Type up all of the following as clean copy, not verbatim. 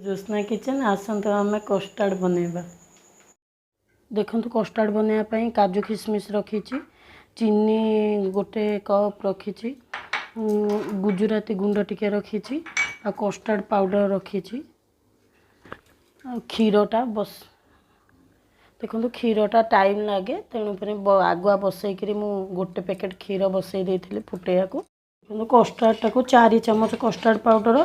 Jyotsna kitchen. ଆସନ୍ତୁ ଆମେ custard ବନେଇବା। ଦେଖନ୍ତୁ, କଷ୍ଟାର୍ଡ଼ ବନେଇବା ପାଇଁ କାଜୁ ଖିସମିସ୍ ରଖିଛି, ଚିନି ଗୋଟେ କପ୍ ରଖିଛି, ଗୁଜୁରାତି ଗୁଣ୍ଡ ଟିକେ ରଖିଛି ଆଉ କଷ୍ଟାର୍ଡ଼ ପାଉଡ଼ର ରଖିଛି ଆଉ କ୍ଷୀରଟା ବସ। ଦେଖନ୍ତୁ, କ୍ଷୀରଟା ଟାଇମ୍ ଲାଗେ, ତେଣୁକରି ଆଗୁଆ ବସେଇକିରି ମୁଁ ଗୋଟେ ପ୍ୟାକେଟ୍ କ୍ଷୀର ବସେଇ ଦେଇଥିଲି ଫୁଟେଇବାକୁ। ଦେଖନ୍ତୁ, କଷ୍ଟାର୍ଡ଼ଟାକୁ 4 ଚାମଚ କଷ୍ଟାର୍ଡ଼ ପାଉଡ଼ର,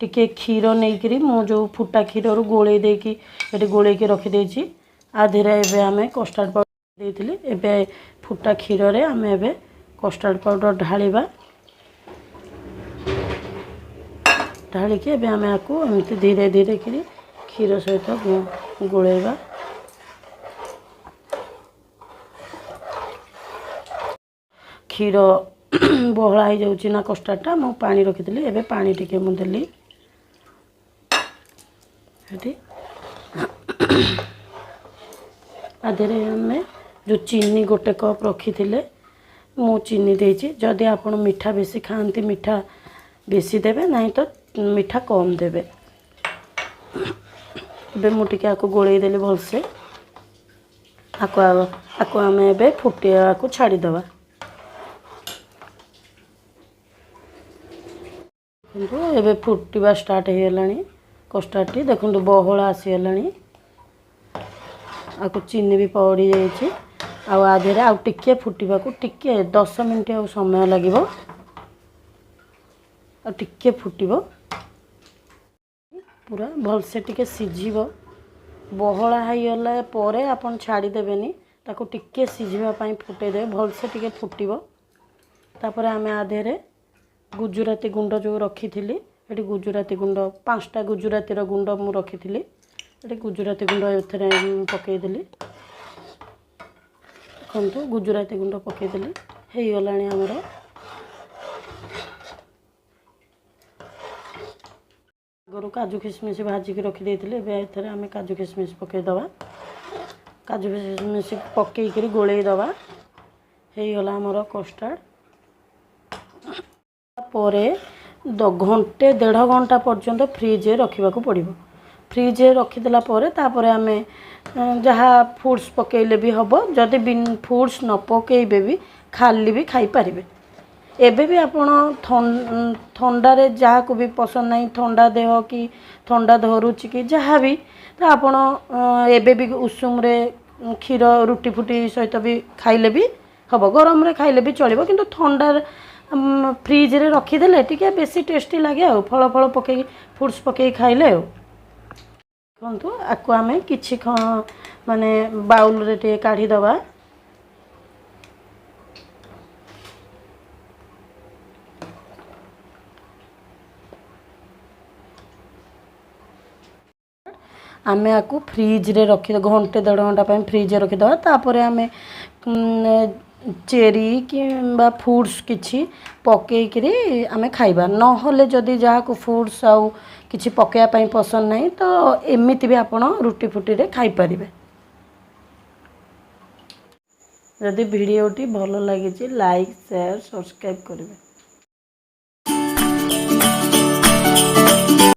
ଟିକେ କ୍ଷୀର ନେଇକିରି ମୁଁ ଯେଉଁ ଫୁଟା କ୍ଷୀରରୁ ଗୋଳେଇ ଦେଇକି ଏଠି ଗୋଳେଇକି ରଖିଦେଇଛି। ଆ ଦେହରେ ଏବେ ଆମେ କଷ୍ଟାର୍ଡ଼ ପାଉଡ଼ର ଦେଇଥିଲି। ଏବେ ଫୁଟା କ୍ଷୀରରେ ଆମେ ଏବେ କଷ୍ଟାର୍ଡ଼ ପାଉଡ଼ର ଢାଳିବା। ଢାଳିକି ଏବେ ଆମେ ଆକୁ ଏମିତି ଧୀରେ ଧୀରେ କିରି କ୍ଷୀର ସହିତ ଗୋଳେଇବା। କ୍ଷୀର ବହଳା ହେଇଯାଉଛି ନା କଷ୍ଟାର୍ଡ଼ଟା, ମୁଁ ପାଣି ରଖିଥିଲି, ଏବେ ପାଣି ଟିକେ ମୁଁ ଦେଲି ଏଠି। ଆ ଦେହରେ ଆମେ ଯେଉଁ ଚିନି ଗୋଟେ କପ୍ ରଖିଥିଲେ, ମୁଁ ଚିନି ଦେଇଛି। ଯଦି ଆପଣ ମିଠା ବେଶୀ ଖାଆନ୍ତି, ମିଠା ବେଶୀ ଦେବେ, ନାହିଁ ତ ମିଠା କମ୍ ଦେବେ। ଏବେ ମୁଁ ଟିକେ ଆକୁ ଗୋଳେଇ ଦେଲି ଭଲସେ। ଆକୁ ଆମେ ଏବେ ଫୁଟିବାକୁ ଛାଡ଼ିଦେବା। ଦେଖନ୍ତୁ, ଏବେ ଫୁଟିବା ଷ୍ଟାର୍ଟ ହେଇଗଲାଣି କଷ୍ଟାର୍ଡ଼ଟି। ଦେଖନ୍ତୁ, ବହଳା ଆସିଗଲାଣି, ଆକୁ ଚିନି ବି ପଡ଼ିଯାଇଛି। ଆଉ ଆ ଦେହରେ ଆଉ ଟିକିଏ ଫୁଟିବାକୁ ଟିକିଏ 10 ମିନିଟ୍ ଆଉ ସମୟ ଲାଗିବ, ଆଉ ଟିକିଏ ଫୁଟିବ, ପୁରା ଭଲସେ ଟିକେ ସିଝିବ। ବହଳା ହେଇଗଲା ପରେ ଆପଣ ଛାଡ଼ିଦେବେନି, ତାକୁ ଟିକିଏ ସିଝିବା ପାଇଁ ଫୁଟେଇ ଦେବେ, ଭଲସେ ଟିକେ ଫୁଟିବ। ତାପରେ ଆମେ ଆ ଦେହରେ ଗୁଜୁରାତି ଗୁଣ୍ଡ ଯେଉଁ ରଖିଥିଲି, ଏଠି ଗୁଜୁରାତି ଗୁଣ୍ଡ 5ଟା ଗୁଜୁରାତିର ଗୁଣ୍ଡ ମୁଁ ରଖିଥିଲି, ଏଠି ଗୁଜୁରାତି ଗୁଣ୍ଡ ଏଥିରେ ମୁଁ ପକାଇଦେଲି। ଦେଖନ୍ତୁ, ଗୁଜୁରାତି ଗୁଣ୍ଡ ପକାଇଦେଲି, ହେଇଗଲାଣି ଆମର। ଆଗରୁ କାଜୁ ଖିସମିସ୍ ଭାଜିକି ରଖିଦେଇଥିଲି, ଏବେ ଏଥିରେ ଆମେ କାଜୁ ଖିସମିସ୍ ପକାଇଦେବା। କାଜୁ ଖିସମିସ୍ ପକାଇକିରି ଗୋଳେଇ ଦେବା। ହେଇଗଲା ଆମର କଷ୍ଟାର୍ଡ଼। ପରେ ଘଣ୍ଟେ ଦେଢ଼ ଘଣ୍ଟା ପର୍ଯ୍ୟନ୍ତ ଫ୍ରିଜ୍ରେ ରଖିବାକୁ ପଡ଼ିବ। ଫ୍ରିଜ୍ରେ ରଖିଦେଲା ପରେ ତାପରେ ଆମେ ଯାହା ଫ୍ରୁଟ୍ସ ପକାଇଲେ ବି ହେବ, ଯଦି ଫ୍ରୁଟ୍ସ ନ ପକାଇବେ ବି ଖାଲି ବି ଖାଇପାରିବେ। ଏବେ ବି ଆପଣ ଥଣ୍ଡାରେ ଯାହାକୁ ବି ପସନ୍ଦ ନାହିଁ, ଥଣ୍ଡା ଦେହ କି ଥଣ୍ଡା ଧରୁଛି କି ଯାହା ବି, ତ ଆପଣ ଏବେ ବି ଉଷୁମରେ କ୍ଷୀର ରୁଟି ଫୁଟି ସହିତ ବି ଖାଇଲେ ବି ହେବ, ଗରମରେ ଖାଇଲେ ବି ଚଳିବ। କିନ୍ତୁ ଥଣ୍ଡା ଫ୍ରିଜ୍ରେ ରଖିଦେଲେ ଟିକେ ବେଶୀ ଟେଷ୍ଟି ଲାଗେ, ଆଉ ଫଳ ଫଳ ପକେଇକି ଫ୍ରୁଟ୍ସ ପକେଇକି ଖାଇଲେ। ଆଉ ଦେଖନ୍ତୁ, ଆକୁ ଆମେ କିଛି ମାନେ ବାଉଲରେ ଟିକେ କାଢ଼ିଦେବା। ଆମେ ଆକୁ ଫ୍ରିଜ୍ରେ ରଖି ଘଣ୍ଟେ ଦେଢ଼ ଘଣ୍ଟା ପାଇଁ ଫ୍ରିଜ୍ରେ ରଖିଦେବା। ତାପରେ ଆମେ ଚେରି କିମ୍ବା ଫ୍ରୁଟ୍ସ କିଛି ପକେଇକିରି ଆମେ ଖାଇବା। ନହେଲେ ଯଦି ଯାହାକୁ ଫ୍ରୁଟ୍ସ ଆଉ କିଛି ପକାଇବା ପାଇଁ ପସନ୍ଦ ନାହିଁ, ତ ଏମିତି ବି ଆପଣ ରୁଟି ଫୁଟିରେ ଖାଇପାରିବେ। ଯଦି ଭିଡ଼ିଓଟି ଭଲ ଲାଗିଛି, ଲାଇକ୍, ସେୟାର, ସବସ୍କ୍ରାଇବ୍ କରିବେ।